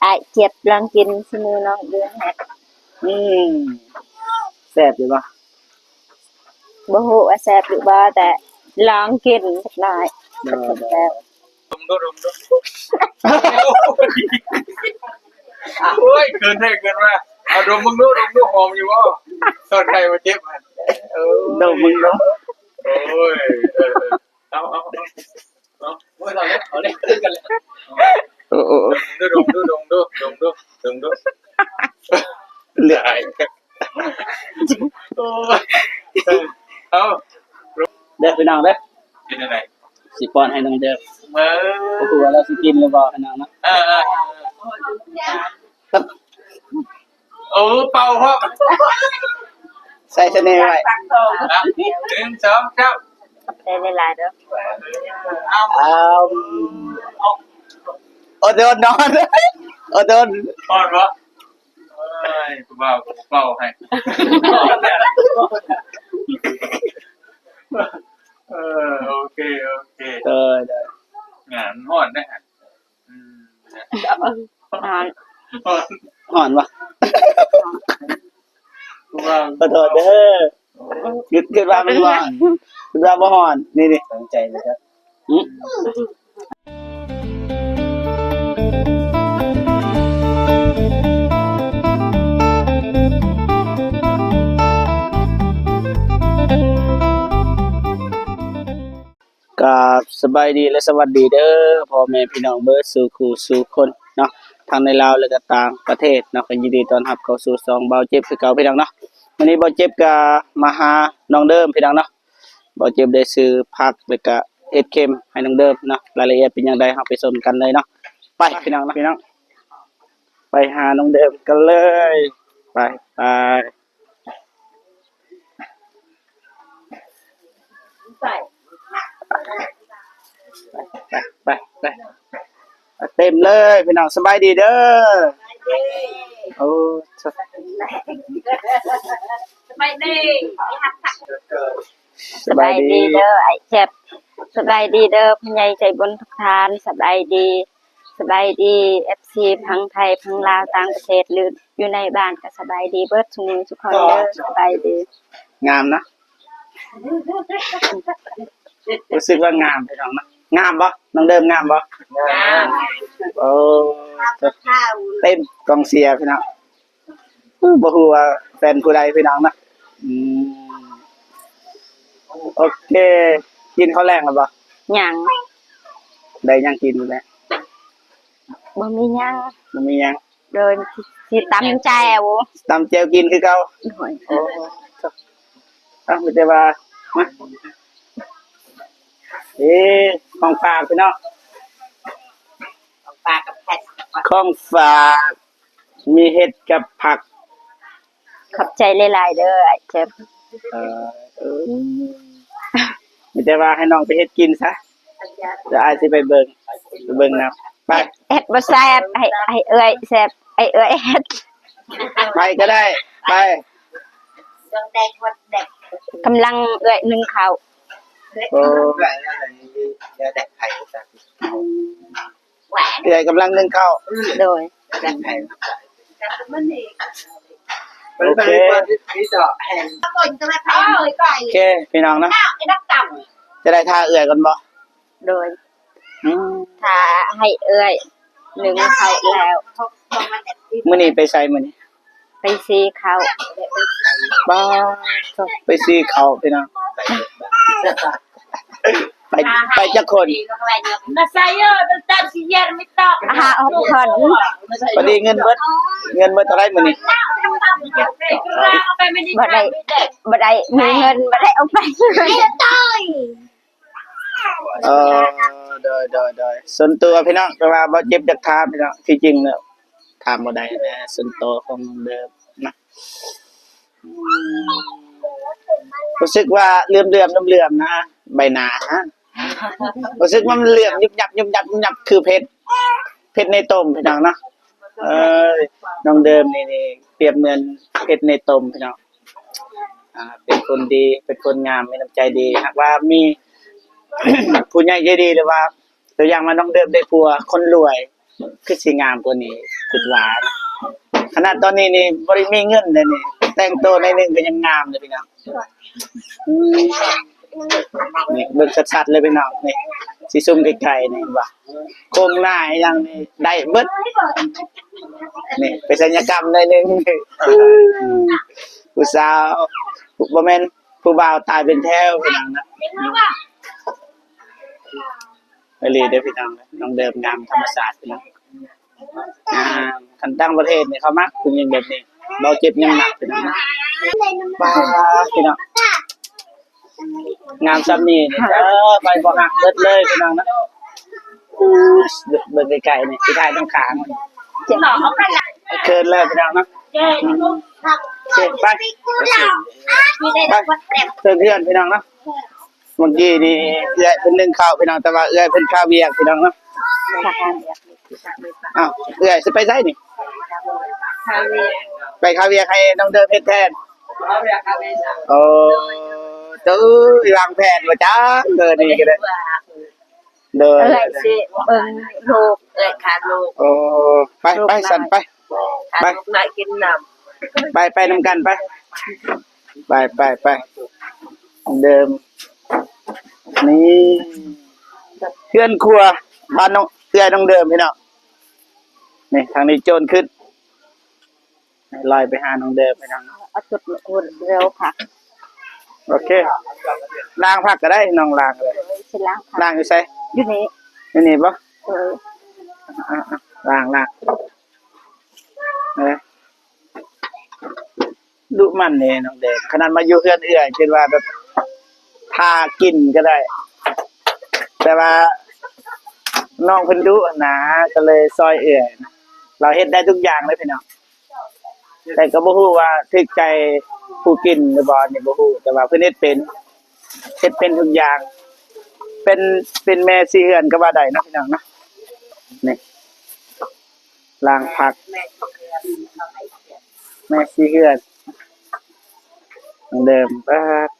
ອ້າຍເຈັບລອງກິນ ຊິມືນ້ອງເດືອນໃຫ້. ອືມ ແຊບຢູ່ບໍ່? ບໍ່ຮູ້ວ່າແຊບຫຼືບໍ່ ແຕ່ລອງກິນຈັກໜ້ອຍ. ແຊບ. ດົມດູ ດົມດູ. ໂອ້ຍ ເກີນແທ້ເກີນວ່າ. ເອົາດົມເບິ່ງດູ ດົມດູ ຫອມຢູ່ບໍ່? ຊອດໄຂ່ບໍ່ເຈັບ. ເອີ ດົມເບິ່ງດູ. ໂອ້ຍ ເອີ ເອີ ເອົາ ເອົາ ເອົາ ເອົາ ໂອ້ຍ ເອົາເລີຍ ເອົາເລີຍ ຄືກັນເລີຍ. ໂອ້ ໂອ້ ໂອ້ ດົມດູ ດົມດູ ດົມດູ ດົມດູ ເຫຼືອ ໂອ້ຍ ເອົາ ເດີພີ່ນ້ອງເດີ. ເປັນຈັ່ງໃດ? ຊິປ້ອນໃຫ້ນ້ອງເດີ. ເອີ ບໍ່ຮູ້ວ່າລາວຊິກິນຫຼືບໍ່ພີ່ນ້ອງເນາະ. ເອີ ເອີ ເອີ ໂອ້ ເປົ່າພ້ອມ. ໃສ່ສະເໜ່ໄວ້. ໜຶ່ງ ສອງ ສາມ. ຂອບໃຈຫຼາຍໆເດີ. ອ້ຳ ໂອດນອນ ໂອດນອນ. ຮ້ອນບໍ່? ໂອ້ຍ ຜູ້ບ່າວກໍເປົ່າໃຫ້. ເອີ ໂອເຄ ໂອເຄ. ເອີ ໄດ້ ງານຮ້ອນເດ້. ອືມ ຮ້ອນ ຮ້ອນບໍ່? ຂໍໂທດເດີ. ຄິດ ຄິດວ່າມັນຮ້ອນ ຄິດວ່າບໍ່ຮ້ອນ. ນີ້ໆ ຕັ້ງໃຈເລີຍເດີ. ກາບສະບາຍດີ ແລະ ສະຫວັດດີເດີ ພໍ່ແມ່ພີ່ນ້ອງເບິດສູ່ຄູ່ສູ່ຄົນເນາະ ທັງໃນລາວ ແລະ ກະຕ່າງປະເທດເນາະ. ກໍຍິນດີຕ້ອນຮັບເຂົ້າສູ່ຊ່ອງບ່າວເຈັບຄືເກົ່າ ພີ່ນ້ອງເນາະ. ມື້ນີ້ບ່າວເຈັບກໍມາຫານ້ອງເດີມ ພີ່ນ້ອງເນາະ. ບ່າວເຈັບໄດ້ຊື້ຜັກ ແລະ ກະເຫັດເຂັມໃຫ້ນ້ອງເດີມເນາະ. ລາຍລະອຽດເປັນຈັ່ງໃດ ເຮົາໄປຊົມກັນເລີຍເນາະ. ໄປ ພີ່ນ້ອງເນາະ ພີ່ນ້ອງ ໄປຫານ້ອງເດີມກັນເລີຍ. ໄປ ໄປ. ໄປ ໄປ ໄປ ເຕັມເລີຍພີ່ນ້ອງ. ສະບາຍດີເດີ. ໂອ້ ສະບາຍດີ ສະບາຍດີເດີອ້າຍແຈັບ. ສະບາຍດີເດີຜູ້ໃຫຍ່ໃຈບຸນທຸກທ່ານ. ສະບາຍດີ ສະບາຍດີເອັຟຊີ ທັງໄທ ທັງລາວ ຕ່າງປະເທດ ຫຼື ຢູ່ໃນບ້ານ ກໍສະບາຍດີເບິດສູ່ໝູ່ສູ່ຄົນເດີ. ສະບາຍດີ. ງາມເນາະ. ຮູ້ສຶກວ່າງາມພີ່ນ້ອງເນາະ. ງາມບໍ່? ນ້ອງເດີມງາມບໍ່? ງາມ. ໂອ້ ເຕັມກອງເຊຍພີ່ນ້ອງ. ບໍ່ຮູ້ວ່າແຟນຜູ້ໃດພີ່ນ້ອງເນາະ. ອືມ ໂອເຄ. ກິນເຂົ້າແລງແລ້ວບໍ່? ຍັງ. ໄດ້ຫຍັງກິນແລ້ວ? ບໍ່ມີຫຍັງ. ບໍ່ມີຫຍັງ. ໂດຍ ຊິຕຳແຈ່ວ. ຕຳແຈ່ວກິນຄືເກົ່າ. ໂດຍ. ໂອ້ ເອົາ ມີແຕ່ວ່າ ມາ ເອີ ຂອງຝາກພີ່ນ້ອງ. ຂອງຝາກກັບແພັດ ຂອງຝາກ ມີເຫັດກັບຜັກ. ຂອບໃຈຫຼາຍໆເດີອ້າຍແຈັບ. ເອີ ເອີ ມີແຕ່ວ່າໃຫ້ນ້ອງໄປເຮັດກິນຊະ. ດຽວອ້າຍຊິໄປເບິ່ງ ໄປເບິ່ງນຳ. ໄປ. ເຮັດ ເຮັດບໍ່ແຊບ ໃຫ້ ໃຫ້ເອື້ອຍແຊບ ໃຫ້ເອື້ອຍເຮັດ. ໄປກໍໄດ້ ໄປ. ກຳລັງເອື້ອຍໜຶ້ງເຂົ້າ. ໂອ້ ເອື້ອຍກຳລັງໜຶ້ງເຂົ້າ. ໂດຍ. ໂອເຄ ໂອເຄ ພີ່ນ້ອງເນາະ. ຈະໄດ້ຖ້າເອື້ອຍກ່ອນບໍ່? ໂດຍ. ອືມ ຖ້າໃຫ້ເອື້ອຍໜຶ້ງເຂົ້າແລ້ວ. ມື້ນີ້ໄປໃສມື້ນີ້? ໄປສີເຂົ້າ. ປ້າດ ໄປສີເຂົ້າພີ່ນ້ອງ. ໄປ ໄປຈັກຄົນ? ຫ້າຫົກຄົນ. ພໍດີເງິນເບິດ ເງິນເບິດເທົ່າໃດມື້ນີ້? ບໍ່ໄດ້ ບໍ່ໄດ້ມີເງິນ ບໍ່ໄດ້ເອົາໄປ. ເອີ ໂດຍ ໂດຍ ໂດຍ. ສ່ວນຕົວພີ່ນ້ອງ ແຕ່ວ່າບໍ່ເຈັບຢາກຖາມພີ່ນ້ອງ ທີ່ຈິງແລ້ວຖາມບໍ່ໄດ້ແນ່ ສ່ວນໂຕຂອງນ້ອງເດີມນະ. ອືມ ຮູ້ສຶກວ່າເຫຼື້ອມໆ ເຫຼື້ອມໆ ນະ ໃບໜ້ານະ. ຮູ້ສຶກວ່າມັນເຫຼື້ອມຍຸບຍັບ ຍຸບຍັບ ຍຸບຍັບ ຄືເຜັດ ເຜັດໃນຕົ້ມພີ່ນ້ອງເນາະ. ເອີຍ ນ້ອງເດີມນີ້ ນີ້ປຽບເໝືອນເຜັດໃນຕົ້ມພີ່ນ້ອງ. ອ່າ ເປັນຄົນດີ ເປັນຄົນງາມ ມີນ້ຳໃຈດີ. ຫາກວ່າມີຜູ້ໃຫຍ່ໃຈດີ ຫຼືວ່າຕົວຢ່າງວ່ານ້ອງເດີມໄດ້ຜົວຄົນລວຍ ຄືຊິງາມກວ່ານີ້. ຄິດວ່ານະ ຂະໜາດຕອນນີ້ນີ້ບໍ່ໄດ້ມີເງິນເດ້ນີ້ ແຕ່ງໂຕໜ້ອຍໜຶ່ງກໍຍັງງາມເດ້ພີ່ນ້ອງ. ນີ້ເບິ່ງຊັດໆເລີຍພີ່ນ້ອງ ນີ້ຊິຊູມໃກ້ໆນີ້ ເຫັນບໍ່? ໂຄງໜ້າອີ່ຫຍັງນີ້ໄດ້ເບິດ ນີ້ໄປສັນຍະກຳໜ້ອຍໜຶ່ງ ຜູ້ສາວ ບໍ່ແມ່ນ ຜູ້ບ່າວຕາຍເປັນແຖວພີ່ນ້ອງນະ. ອີ່ຫຼີເດີພີ່ນ້ອງ ນ້ອງເດີມງາມທຳມະຊາດພີ່ນ້ອງ. ອ່າ ຄັນຕ່າງປະເທດນີ້ເຂົາມັກຜູ້ຍິງແບບນີ້ ເບົາເຈັບຍັງໜັກພີ່ນ້ອງ. ປ້າ ພີ່ນ້ອງ ງາມຊ່ຳນີ້ນີ້ ເອີ ໄປບໍ່ຮັກເບິດເລີຍພີ່ນ້ອງນະ. ເບິ່ງໃກ້ໆນີ້ ຊິຖ່າຍທາງຂ້າງ ເຂີນແລ້ວພີ່ນ້ອງເນາະ. ໂອເຄ ໄປ ໄປ ເຖິງເຮືອນພີ່ນ້ອງເນາະ. ເມື່ອກີ້ນີ້ເອື້ອຍເພິ່ນໜຶ້ງເຂົ້າພີ່ນ້ອງ ແຕ່ວ່າເອື້ອຍເພິ່ນຄາວຽກພີ່ນ້ອງເນາະ. ອ້າວ ເອື້ອຍຊິໄປໃສນີ້? ຄາວຽກ ໄປຄາວຽກໃຫ້ນ້ອງເດີມເຮັດແທນ. ໂອ້ ເຈົ້າເອີຍ ວາງແຜນບໍ່ຈັກເດີນີ້ກໍໄດ້. ໂດຍ ເອື້ອຍຊິເບິ່ງລູກ ເອື້ອຍຄາລູກ. ໂອ້ ໄປ ລູກ ໄປ ຫຼາຍ ຊັ້ນໄປ ພາ ໄປ ລູກນ້ອຍກິນນ້ຳ. ໄປ ໄປນຳກັນໄປ ໄປ ໄປ ໄປ ເດີມ. ນີ້ເຮືອນຄົວບ້ານນ້ອງ ເອື້ອຍນ້ອງເດີມພີ່ນ້ອງ. ນີ້ທາງນີ້ໂຈນຂຶ້ນ ລອຍໄປຫານ້ອງເດີມພີ່ນ້ອງ. ເອົາຈຸດເດີມຜັກ. ໂອເຄ ລ້າງຜັກກໍໄດ້ ນ້ອງລ້າງກໍໄດ້. ຊິລ້າງຜັກ ລ້າງຢູ່ໃສ? ຢູ່ນີ້ ຢູ່ນີ້ບໍ່? ເອີ ອ່າໆ ລ້າງ ລ້າງ ເອີ. ດຸໝັ່ນເດ້ນ້ອງເດ ຂະໜາດມາຢູ່ເຮືອນເອື້ອຍ ຄິດວ່າແບບຖ້າກິນກໍໄດ້ ແຕ່ວ່ານ້ອງເພິ່ນດຸຫັ້ນນາ ກໍເລີຍຊ່ອຍເອື້ອຍ. ລາວເຮັດໄດ້ທຸກຢ່າງເລີຍພີ່ນ້ອງ ແຕ່ກໍບໍ່ຮູ້ວ່າຖືກໃຈຜູ້ກິນຫຼືບໍ່ ອັນນີ້ບໍ່ຮູ້ ແຕ່ວ່າເພິ່ນເຮັດເປັນ ເຮັດເປັນທຸກຢ່າງ ເປັນ ເປັນແມ່ສີເຮືອນກໍວ່າໄດ້ເນາະພີ່ນ້ອງເນາະ. ນີ້ ລ້າງຜັກ ແມ່ສີເຮືອນ ເດີມ. ປາດ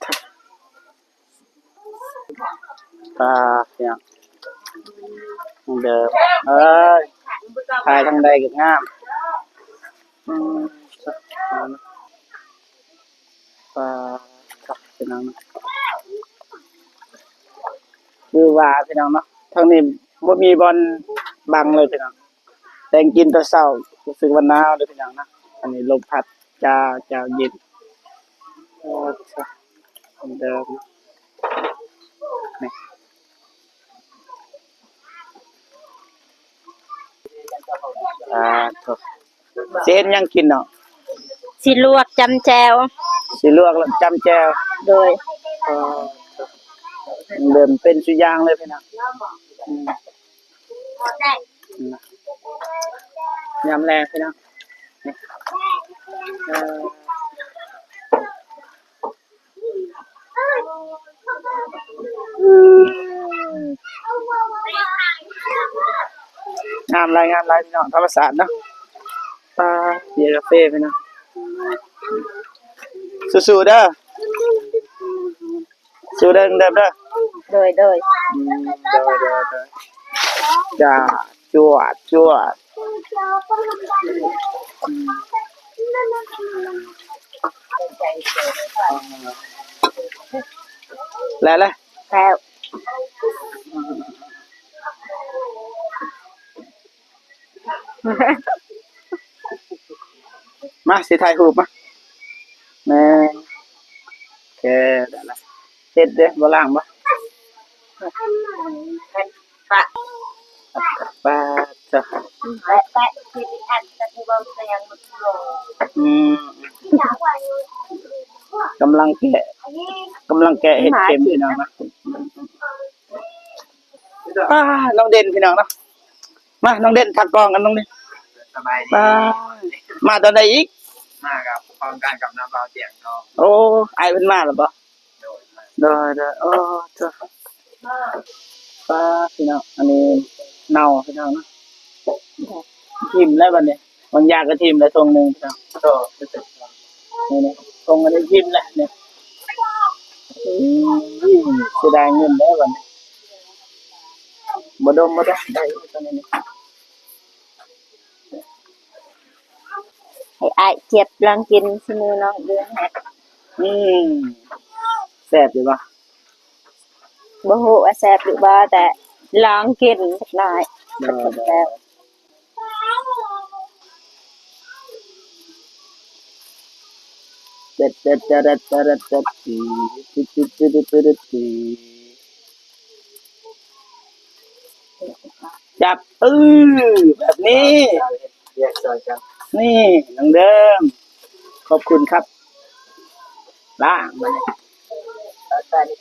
ປາດ ເດີມ ເອີຍ ຖ່າຍທາງໃດກໍງາມ. ອືມ ປາດ ພີ່ນ້ອງ ຄືວ່າພີ່ນ້ອງເນາະ ທາງນີ້ບໍ່ມີບ່ອນບັງເລີຍພີ່ນ້ອງ. ແຕ່ງກິນຕອນເຊົ້າ ຮູ້ສຶກວ່າໜາວເດີພີ່ນ້ອງນະ. ອັນນີ້ລົມພັດຈາວໆ ເຢັນ. ໂອ້ ເດີມ ນີ້ ອ່າ ໂທ້ ຊິເຮັດຫຍັງກິນເນາະ? ຊິລວກຈ້ຳແຈ່ວ. ຊິລວກແລ້ວຈ້ຳແຈ່ວ. ໂດຍ. ເອີ ເລີ່ມເປັນສຸຢ່າງເລີຍພີ່ນ້ອງ. ອືມ ຍາມແລງພີ່ນ້ອງ ນີ້ ເອີ ງາມຫຼາຍ ງາມຫຼາຍພີ່ນ້ອງ ທຳມະຊາດເນາະ. ປາ ເບຍກາເຟພີ່ນ້ອງ ສູ້ໆເດີ. ສູ້ເດີ ເດີ ເດີ. ໂດຍ ໂດຍ. ອືມ ໂດຍ ໂດຍ ໂດຍ. ຈ້າ ຈວດ ຈວດ. ອືມ ແລ້ວ ແລ້ວ ແລ້ວ. ມາ ຊິຖ່າຍຮູບມາ ແມ່ນ ໂອເຄ ໄດ້ລະ. ເຮັດເດ້ ບໍ່ລ້າງບໍ່? ປະ ປະ ຈ້ະ ອືມ ກຳລັງແກະ ກຳລັງແກະເຫັດເຂັມ ພີ່ນ້ອງນະ. ປ້າ ນ້ອງເດັ່ນ ພີ່ນ້ອງເນາະ. ມາ ນ້ອງເດັ່ນ ທັກກ້ອງກັນ ນ້ອງເດັ່ນ. ສະບາຍດີ. ປ້າ ມາຕອນໃດອີກ? ມາກັບ ພ້ອມກັນກັບນ້າບ່າວຕຽງທອງ. ໂອ້ ອ້າຍເພິ່ນມາແລ້ວບໍ່? ໂດຍ ໂດຍ ໂດຍ. ໂອ້ ເຈົ້າ ປ້າ ພີ່ນ້ອງ ອັນນີ້ເນົ່າ ພີ່ນ້ອງເນາະ. ຖິ້ມແລ້ວບັດນີ້ ບາງຢ່າງກໍຖິ້ມແລ້ວ ຖົງໜຶ່ງ ພີ່ນ້ອງ. ໂອ້ ນີ້ໆ ຖົງອັນນີ້ຖິ້ມແລ້ວນີ້. ອືມ ເສຍດາຍເງິນແລ້ວບັດນີ້. ບໍ່ດົມ ບໍ່ດົມ ໄດ້ຢູ່ຕອນນີ້. ໃຫ້ອ້າຍເຈັບລອງກິນ ຊິມືນ້ອງເດືອນເຮັດ. ອືມ ແຊບຢູ່ບໍ່? ບໍ່ຮູ້ວ່າແຊບຫຼືບໍ່ ແຕ່ລອງກິນຈັກໜ້ອຍ. ໂດຍ ແຊບ. ຈັບ ເອີ ແບບນີ້ ແຍກຊ່ອຍກັນ. ນີ້ ນ້ອງເດີມ ຂອບຄຸນຄັບ. ລ້າງມັນ ແບບນີ້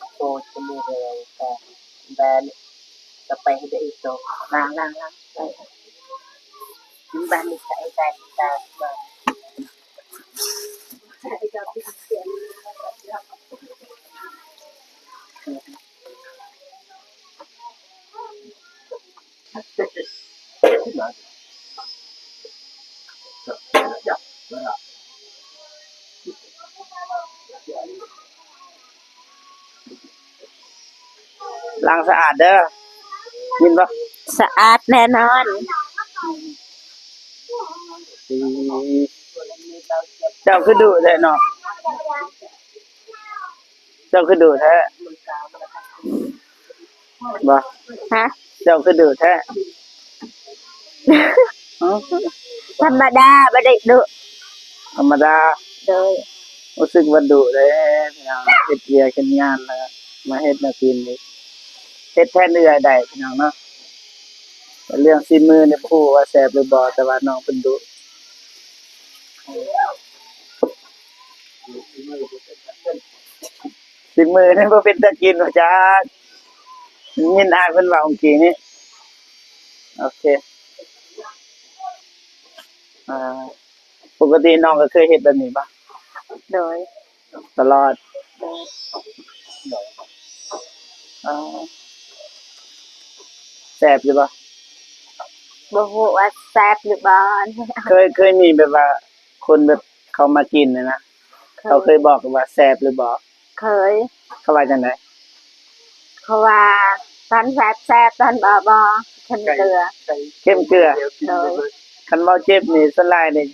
ແບບນີ້ ກະໄປໃຫ້ໄດ້ອີກໂຕ. ລ້າງ ລ້າງ ລ້າງ ແບບນີ້ ໃສ່ ໃສ່ ໃສ່. ລ້າງສະອາດເດີ ຍິນບໍ່? ສະອາດແນ່ນອນ. ເຈົ້າຄືດຸແທ້ເນາະ. ເຈົ້າຄືດຸແທ້ ບໍ່? ຮະ? ເຈົ້າຄືດຸແທ້. ທຳມະດາ ບໍ່ໄດ້ດຸ. ທຳມະດາ. ໂດຍ. ຮູ້ສຶກວ່າດຸເດ້ພີ່ນ້ອງ ເຮັດວຽກເຮັດງານແລ້ວ ມາເຮັດແນວກິນອີກ ເຮັດແທນເອື້ອຍໄດ້ພີ່ນ້ອງເນາະ. ແຕ່ເລື່ອງສີມືນີ້ບໍ່ຮູ້ວ່າແຊບຫຼືບໍ່ ແຕ່ວ່ານ້ອງເພິ່ນດຸ. ສີມືນີ້ບໍ່ເປັນຕາກິນວ່າຈັກ ໄດ້ຍິນອ້າຍເພິ່ນເວົ້າເມື່ອກີ້ນີ້. ໂອເຄ ອ່າ ປົກກະຕິນ້ອງກໍເຄີຍເຮັດແບບນີ້ບໍ່? ໂດຍ. ຕະຫຼອດ. ໂດຍ. ອໍ ແຊບຢູ່ບໍ່? ບໍ່ຮູ້ວ່າແຊບຫຼືບໍ່. ເຄີຍ ເຄີຍມີແບບວ່າຄົນແບບເຂົາມາກິນຫັ້ນນະ ເຄີຍ ເຂົາເຄີຍບອກວ່າແຊບຫຼືບໍ່? ເຄີຍ. ເຂົາວ່າຈັ່ງໃດ? ເຂົາວ່າຕອນແຊບແຊບ ຕອນບໍ່ ບໍ່ ເຄັມເກືອ. ເຄັມເກືອ. ໂດຍ. ຄັນເວົ້າເຈັບນີ້ ສ່ວນຫຼາຍນີ້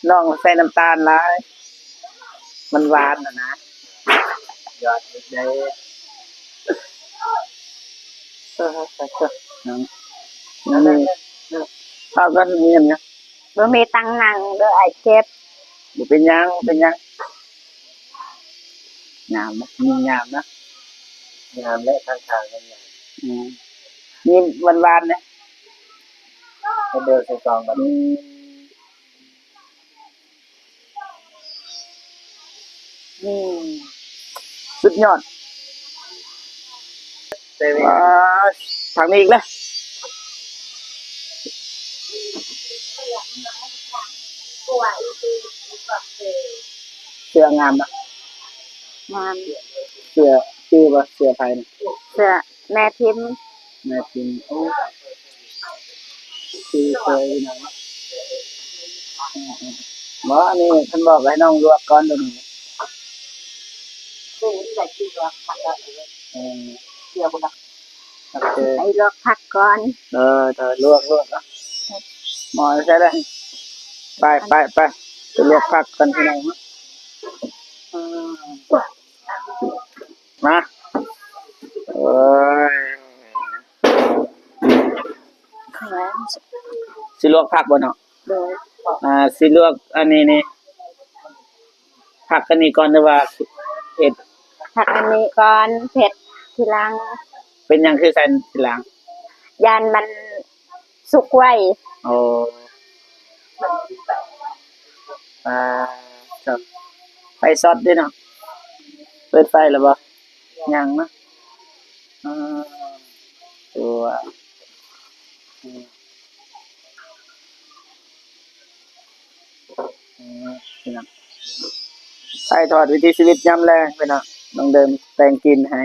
ນ້ອງໃສ່ນ້ຳຕານຫຼາຍ ມັນຫວານຫັ້ນນະ. ຍອດເດ້. ເອີ ນີ້ ພາກັນຮຽນຫຍັງ? ບໍ່ມີຕັງນັ່ງເດີ ອ້າຍເຈັບ. ບໍ່ເປັນຫຍັງ ບໍ່ເປັນຫຍັງ. ງາມນະ ຍິງງາມນະ. ງາມແຫຼະ ທາງທາງງາມ. ອືມ ຍິ້ມຫວານໆນະ. ໃຫ້ເດີໃສ່ກອງບັດນີ້. ອືມ ອືມ ສຸດຍອດ. ອ່າ ທາງນີ້ອີກແລ້ວ. ເສື້ອງາມນະ. ງາມ. ເສື້ອ ຊື່ວ່າເສື້ອໃຜນະ? ເສື້ອແມ່ພິມ. ແມ່ພິມ. ໂອ້ ຊື່ສວຍນະ. ອືມໆ ບໍ່ ອັນນີ້ເພິ່ນບອກໃຫ້ນ້ອງລວກກ່ອນໂດນ. ເອີ ເສື້ອບໍ່ ໂອເຄ ໃຫ້ລວກຜັກກ່ອນ. ເອີ ເດີ ລວກ ລວກເນາະ. ໝໍໃສ່ເລີຍ. ໄປ ໄປ ໄປ ໄປລວກຜັກກ່ອນພີ່ນ້ອງ. ມາ ໂອ້ຍ ຊິລວກຜັກບໍ່ເນາະ? ໂດຍ. ອ່າ ຊິລວກອັນນີ້ນີ້ ຜັກອັນນີ້ກ່ອນ ຫຼືວ່າເຮັດ? ຜັກອັນນີ້ກ່ອນ ເຮັດທີຫຼັງ. ເປັນຫຍັງຄືໃສ່ທີຫຼັງ? ຢ້ານມັນສຸກໄວ. ໂອ້ ອ່າ ໄຟຊັອດເດ້ເນາະ. ເປີດໄຟແລ້ວບໍ່? ຍັງເນາະ. ອ່າ ຕົວ ອືມ ອືມ ພີ່ນ້ອງ ຖ່າຍທອດວິຖີຊີວິດຍາມແລງ ພີ່ນ້ອງ. ນ້ອງເດີມແຕ່ງກິນໃຫ້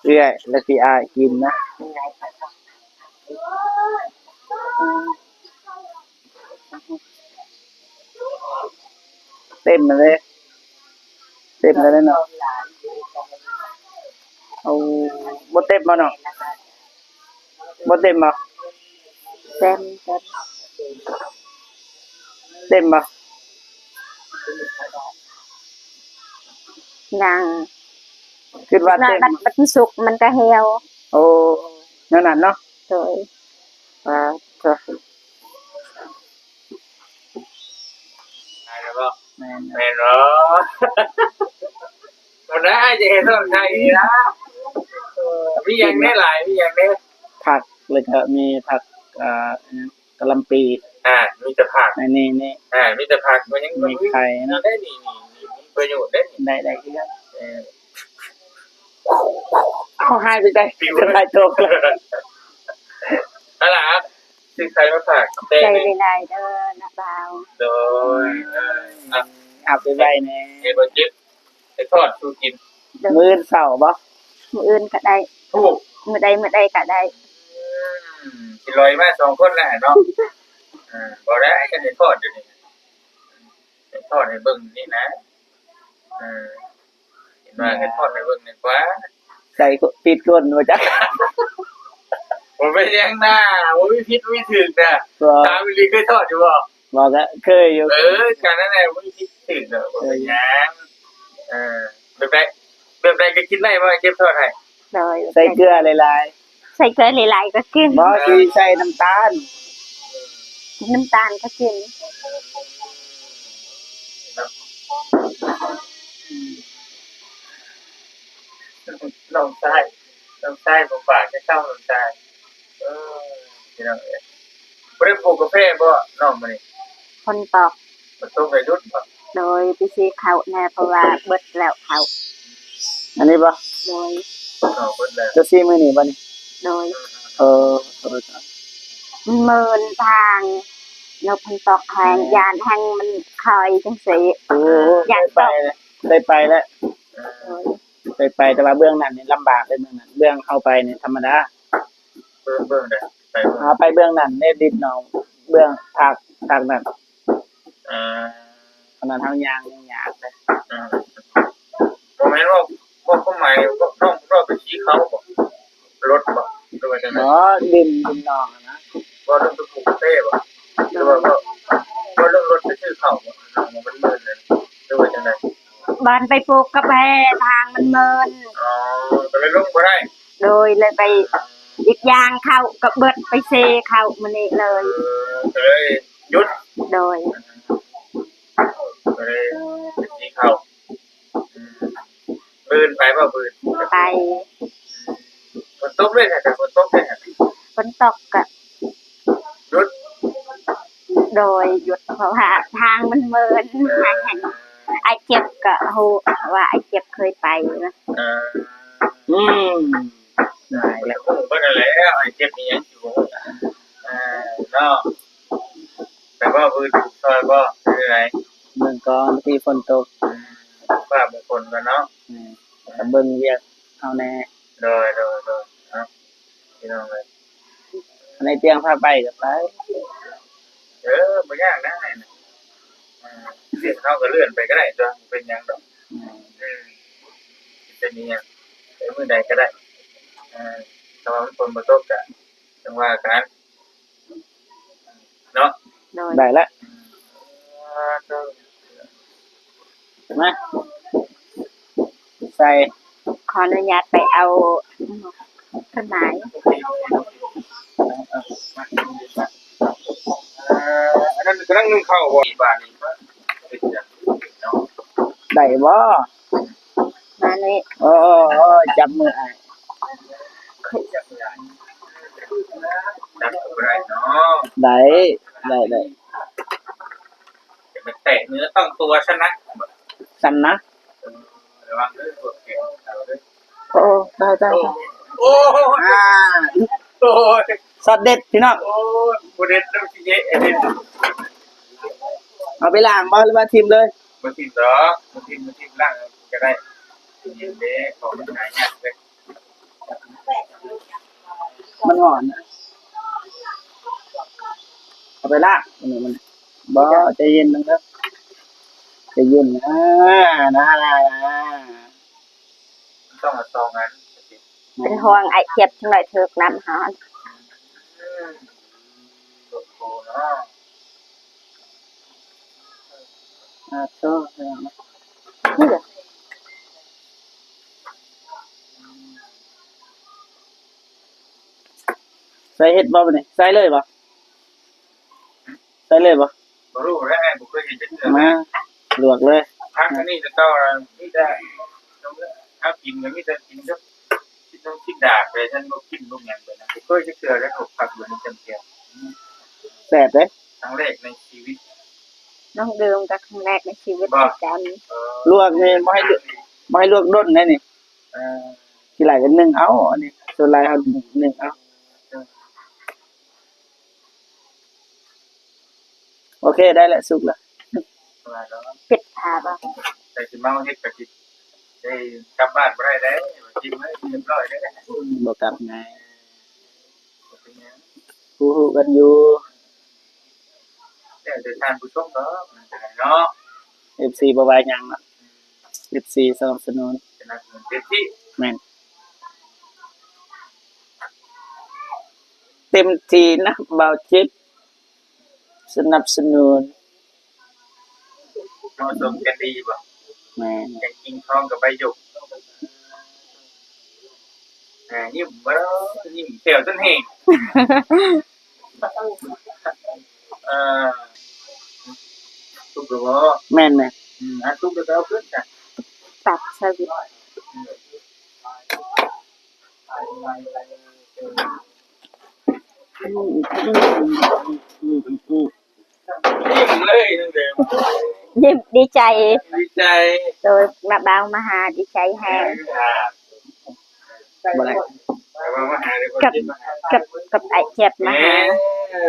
ເອື້ອຍ ແລະ ພີ່ອ້າຍກິນນະ. ເຕັມເລີຍ ເຕັມເລີຍເນາະ. ເອົາ ບໍ່ເຕັມບໍ່ເນາະ? ບໍ່ເຕັມບໍ່? ເຕັມ ເຕັມ ເຕັມບໍ່? ຍັງ ຄິດວ່າ ແລ້ວເຕັມ ບັດ ບັດມັນສຸກມັນກໍແຫ້ວ. ໂອ້ ແນວນັ້ນເນາະ. ໂດຍ. ອ່າ ຕາຍແລ້ວບໍ່? ແມ່ນ ແມ່ນບໍ່? ບໍ່ໄດ້ ຈະເຮັດຕ້ອງໄດ້ອີກນະ. ເອີ ມີຫຍັງແດ່ຫຼາຍ ມີຫຍັງແດ່? ຜັກ ແລ້ວກໍມີຜັກ ອ່າ ກະຫຼ່ຳປີ. ອ່າ ມີແຕ່ຜັກ ນີ້ ນີ້ ນີ້ ອ່າ ມີແຕ່ຜັກ ມັນຍັງມີໄຂ່ເນາະ. ໄດ້ນີ້ ນີ້ ນີ້ ມີປະໂຫຍດເດ້ນີ້. ໄດ້ ໄດ້ຄືກັນ. ເອີ ເຂົາຫາຍໄປໃສ? ຫາຍຕົກແລ້ວ. ເອົາລະ ຊື້ໄຂ່ມາຝາກ. ຂອບໃຈຫຼາຍໆເດີນ້າບ່າວ. ໂດຍ. ເອີ ເອົາໄປໄວ້ແດ່ ໃຫ້ບໍ່ເຈັບ ໄປທອດສູ່ກິນ. ໂດຍ. ມື້ອື່ນເຊົ້າບໍ່? ມື້ອື່ນກໍໄດ້. ໂອ້ ມື້ໃດ ມື້ໃດກໍໄດ້. ອືມ ຊິລອຍມາສອງຄົນແລ້ວເນາະ. ເອີ ບໍ່ໄດ້ ຄັນໄດ້ທອດຢູ່ນີ້ ໄດ້ທອດໃຫ້ເບິ່ງນີ້ນະ. ເອີ ເຫັນວ່າ ເອີ ໄດ້ທອດໃຫ້ເບິ່ງດີກວ່າ. ໃສ່ຜິດຄົນບໍ່ຈັກ. ບໍ່ເປັນຫຍັງນາ ບໍ່ມີຜິດມີຖືກນາ. ບໍ່ ຖາມອີ່ຫຼີ ເຄີຍທອດຢູ່ບໍ່? ບໍ່ ກໍເຄີຍຢູ່. ເອີ ກໍນັ້ນແຫຼະ ບໍ່ມີຜິດຖືກດອກ ບໍ່ເປັນຫຍັງ. ເອີ ແບບໃດ ແບບໃດກໍກິນໄດ້ບໍ່ ເຈັບທອດໃຫ້? ໂດຍ. ໃສ່ເກືອຫຼາຍໆ. ໃສ່ເກືອຫຼາຍໆກໍກິນ. ບໍ່ ຊິໃສ່ນ້ຳຕານ. ກິນນ້ຳຕານກໍກິນ. ນ້ອງຊາຍ ນ້ອງຊາຍບໍ່ຝາກຈັກຄຳ ນ້ອງຊາຍ. ເອີ ພີ່ນ້ອງເອີຍ ບໍ່ໄດ້ປູກກາແຟບໍ່ນ້ອງມື້ນີ້? ຝົນຕົກ. ຝົນຕົກ ໄດ້ຢຸດບໍ່? ໂດຍ. ໄປຊີ້ເຂົ້າແດ່ ເພາະວ່າເບິດແລ້ວເຂົ້າ. ອັນນີ້ບໍ່? ໂດຍ. ເຂົ້າເບິດແລ້ວ. ຈະຊີ້ມື້ນີ້ບໍ່ນີ້? ໂດຍ. ເອີ ເອີ ມັນເມີນທາງ ແລ້ວຝົນຕົກແຮງ. ແມ່ນ. ຢ້ານແຮງມັນຄອຍຈັ່ງຊີ້. ໂອ້ ຢ້ານໄດ້ໄປແລ້ວ ໄດ້ໄປແລ້ວ. ໂດຍ. ໄດ້ໄປ ແຕ່ວ່າເບື້ອງນັ້ນນີ້ລຳບາກເດ້ ເບື້ອງນັ້ນ ເບື້ອງເຮົາໄປນີ້ທຳມະດາ. ເບື້ອງ ເບື້ອງໃດ? ໄປເບື້ອງ ເຮົາໄປເບື້ອງນັ້ນເດ້ ດິດໜອງ ເບື້ອງພາກ ພາກນັ້ນ. ເອີ ຂະໜາດເຮົາຍ່າງຍັງຍາກເດ້. ເອີ ບໍ່ແມ່ນວ່າ ເວົ້າຄວາມໝາຍ ເວົ້າ ນ້ອງເວົ້າໄປຊີ້ເຂົາບໍ? ລົດບໍ ຫຼືວ່າຈັ່ງໃດ? ບໍ່ ດິນ ດິນໜອງຫັ້ນນະ. ເວົ້າເລື່ອງໄປປູກກາແຟບໍ ຫຼືວ່າເວົ້າ ເວົ້າເລື່ອງລົດໄປຊື້ເຂົ້າບໍ? ນ້ອງວ່າມັນມື່ນນັ້ນ ຫຼືວ່າຈັ່ງໃດ? ບ່ອນໄປປູກກາແຟ ທາງມັນເມີນ. ອໍ ກໍເລີຍລົງບໍ່ໄດ້. ໂດຍ. ເລີຍໄປ ອີກຢ່າງເຂົ້າກໍເບິດ ໄປເຊເຂົ້າມື້ນີ້ເລີຍ. ເອີ ກໍເລີຍຢຸດ. ໂດຍ. ກໍເລີຍໄປຊີ້ເຂົ້າ. ອືມ ມື້ອື່ນໄປບໍ່? ມື້ອື່ນໄປ. ຝົນຕົກເດ້ ຖ້າຝົນຕົກເດ້? ຝົນຕົກກະຢຸດ. ໂດຍ ຢຸດ ເພາະວ່າທາງມັນເມີນ. ເອີ ອ້າຍເຈັບກະຮູ້ວ່າອ້າຍເຈັບເຄີຍໄປນະ. ເອີ ອືມ ໄດ້ແລ້ວ ຮູ້ເບິດແລ້ວ ອ້າຍເຈັບອີ່ຫຍັງຊິບໍ່ຮູ້. ເອີ ເນາະ. ແຕ່ວ່າມື້ອື່ນປູກຊ່ອຍບໍ່ ຫຼືໃດ? ເບິ່ງກ່ອນ ບາງທີຝົນຕົກ. ອືມ ຟ້າມົງຄົນກ່ອນເນາະ. ແມ່ນ ກໍເບິ່ງວຽກເຮົາແດ່. ໂດຍ ໂດຍ ໂດຍ ເນາະ ພີ່ນ້ອງເອີຍ. ຄັນໄອ້ຕຽງພາໄປກໍໄປ. ເອີ ບໍ່ຍາກນະ. ອ່າ ວຽກເຮົາກໍເລື່ອນໄປກໍໄດ້ຕົວະ ບໍ່ເປັນຫຍັງດອກ. ແມ່ນ ອືມ ເປັນອີ່ຫຍັງ ໄປມື້ໃດກໍໄດ້. ອ່າ ຖ້າວ່າມັນຝົນບໍ່ຕົກກໍຈັ່ງວ່າກັນ. ເນາະ ໂດຍ ໄດ້ລະ. ມາ ໃສ່ ຂໍອະນຸຍາດໄປເອົາຕົ້ນໄມ້. ອັນນັ້ນກຳລັງໜຶ້ງເຂົ້າບໍ່? ບາດນີ້ ໄດ້ບໍ່? ມານີ້ ໂອ້ ໂອ້ ໂອ້ ຈັບມືອ້າຍ ຈັບກໍບໍ່ໄດ້ເນາະ. ໄດ້ ໄດ້ ໄດ້ ຢ່າໄປແຕະເນື້ອต้องตัวฉันนะ ฉันนะ เออ ระวังเด้อ พวกแกเอาเด้อ. ໂອ້ ຕາຍ ຕາຍ ໂອ້ ຕາຍ ໂອ້ ອ່າ ໂອ້ຍ ຊັອດເດັດ ພີ່ນ້ອງ. ໂອ້ຍ ບໍ່ເດັດນຳຊິເຍະ ເອົາໄປລ້າງບໍ່ ຫຼືວ່າຖິ້ມເລີຍ? ບໍ່ຖິ້ມດອກ ບໍ່ຖິ້ມ ບໍ່ຖິ້ມ ລ້າງກໍໄດ້. ເຢັນເດ້ ຂອງມັນຫາຍາກເດ້ ມັນຮ້ອນນະ. ເອົາໄປລ້າງ ອັນນີ້ມັນ ບໍ່ ໃຈເຢັນໜຶ່ງເດີ ໃຈເຢັນນະ ນະ ນະ ນະ. ມັນຕ້ອງເອົາສອງອັນ ເປັນຫ່ວງອ້າຍເຈັບ ຈັກໜ້ອຍຖືກນ້ຳຮ້ອນ. ອືມ ໂອ້ໂຫເນາະ. ອ່າ ໂທ້ ນີ້ເດີ. ໃສ່ເຫັດບໍ່ບັດນີ້? ໃສ່ເລີຍບໍ່? ໃສ່ເລີຍບໍ່? ບໍ່ຮູ້ແຫຼະ ອ້າຍບໍ່ເຄີຍເຮັດຈັກເທື່ອ. ມາລວກເລີຍ. ຜັກອັນນີ້ແຕ່ເກົ່າມີແຕ່ເຮົາກິນກໍມີແຕ່ກິນກັບຊີ້ນນົກຊີ້ນດາດໄປ ຊັ້ນບໍ່ກິນບໍ່ຫຍັງໄປນະ. ບໍ່ເຄີຍຈັກເທື່ອເລີຍ ພວກຜັກແບບນີ້ ຈຳແຈ່ວ. ແຊບເດ້. ຄັ້ງແລກໃນຊີວິດ. ນ້ອງເດີມກໍຄັ້ງແລກໃນຊີວິດຄືກັນ. ເອີ ລວກນີ້ບໍ່ໃຫ້ ບໍ່ໃຫ້ລວກດົນເດ້ນີ້. ເອີ ຂີ້ໄລ່ກໍໜຶ້ງເອົາ ອັນນີ້ສ່ວນຫຼາຍເຮົາໜຶ້ງເອົາ. ເອີ ໂອເຄ ໄດ້ແລ້ວ ສຸກແລ້ວ. ປິດຝາບໍ່? ແຕ່ຊິເມົາເຮັດກໍຊິໄດ້ກັບບ້ານບໍ່ໄດ້ເດ້ ກິນໄວ້ຮຽບຮ້ອຍເດ້. ບໍ່ກັບໄງ ບໍ່ເປັນຫຍັງ ຮູ້ໆກັນຢູ່. ແລ້ວແຕ່ທ່ານຜູ້ຊົມເນາະ ມັນກໍໄດ້ເນາະ ເອັຟຊີບໍ່ວ່າຫຍັງເນາະ ເອັຟຊີສະໜັບສະໜູນ ສະໜັບສະໜູນເຕັມທີ່. ແມ່ນ ເຕັມທີ່ນະ ບ່າວຈິດສະໜັບສະໜູນ. ເໝາະສົມກັນດີບໍ່? ແມ່ນ ແກງກິງທອງກັບໃບຢົກ. ອ່າ ຍິ້ມບໍ່? ຍິ້ມແກ້ວຈົນແຫ້ງ. ເອີ ສຸກແລ້ວບໍ່? ແມ່ນໆ. ອືມ ອ່າ ສຸກແລ້ວກໍເອົາຂຶ້ນຊະ. ຕັກໃສ່. ອືມ ອືມ ອືມ ອືມ ອືມ ອືມ ອືມ ອືມ ຍິ້ມເລີຍນ້ອງເດີມ ຍິ້ມດີໃຈ ດີໃຈ. ໂດຍ ມາບ່າວມາຫາ ດີໃຈແຮງ. ອ່າ ບໍ່ໄດ້ ແຕ່ວ່າມາຫາເດ້ ກັບ ກັບ ກັບອ້າຍແຈັບມາຫາ. ເອີ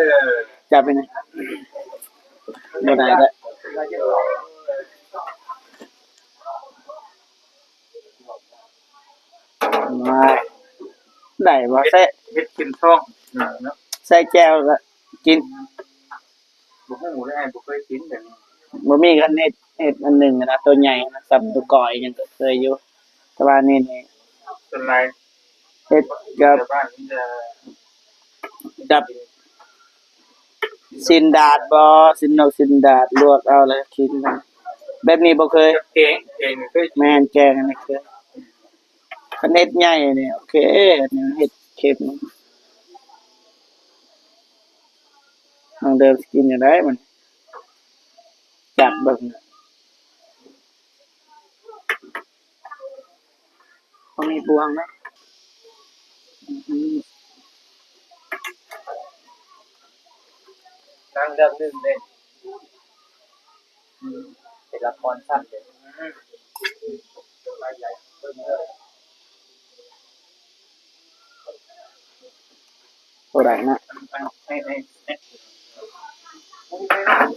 ຈັບໃຫ້ແດ່ ບໍ່ໄດ້ລະ. ໄດ້ບໍ່? ເຮັດ ໃສ່ ເຮັດກິນທ້ອງເນາະ ໃສ່ແຈ່ວກໍກິນ. ບໍ່ຮູ້ເລີຍ ອ້າຍບໍ່ເຄີຍກິນແບບນີ້. ບໍ່ມີ ຄັນເຮັດ ເຮັດອັນໜຶ່ງນະ ໂຕໃຫຍ່ນະ ສ່ຳໂຕກ້ອຍຫຍັງກໍເຄີຍຢູ່ ແຕ່ວ່ານີ້ນີ້ ສ່ວນຫຼາຍເຮັດກັບ ກັບຊີ້ນດາດບໍ ຊີ້ນນົກຊີ້ນດາດ ລວກເອົາແລ້ວກິນ. ແບບນີ້ບໍ່ເຄີຍ. ແກງ ແກງນີ້ເຄີຍ. ແມ່ນ ແກງອັນນີ້ເຄີຍ. ຄັນເຮັດໃຫຍ່ນີ້ໂອເຄ ເຮັດເຄັມ. ນ້ອງເດີມຊິກິນຈັ່ງໃດມັນ ຈັບເບິ່ງ. ບໍ່ມີບ່ວງເນາະ. ອືມ ທາງເລືອກໜຶ່ງເດ້. ອືມ ເປັນລະຄອນສັ້ນເດ້. ອືມ ບໍ່ໄດ້ນະ.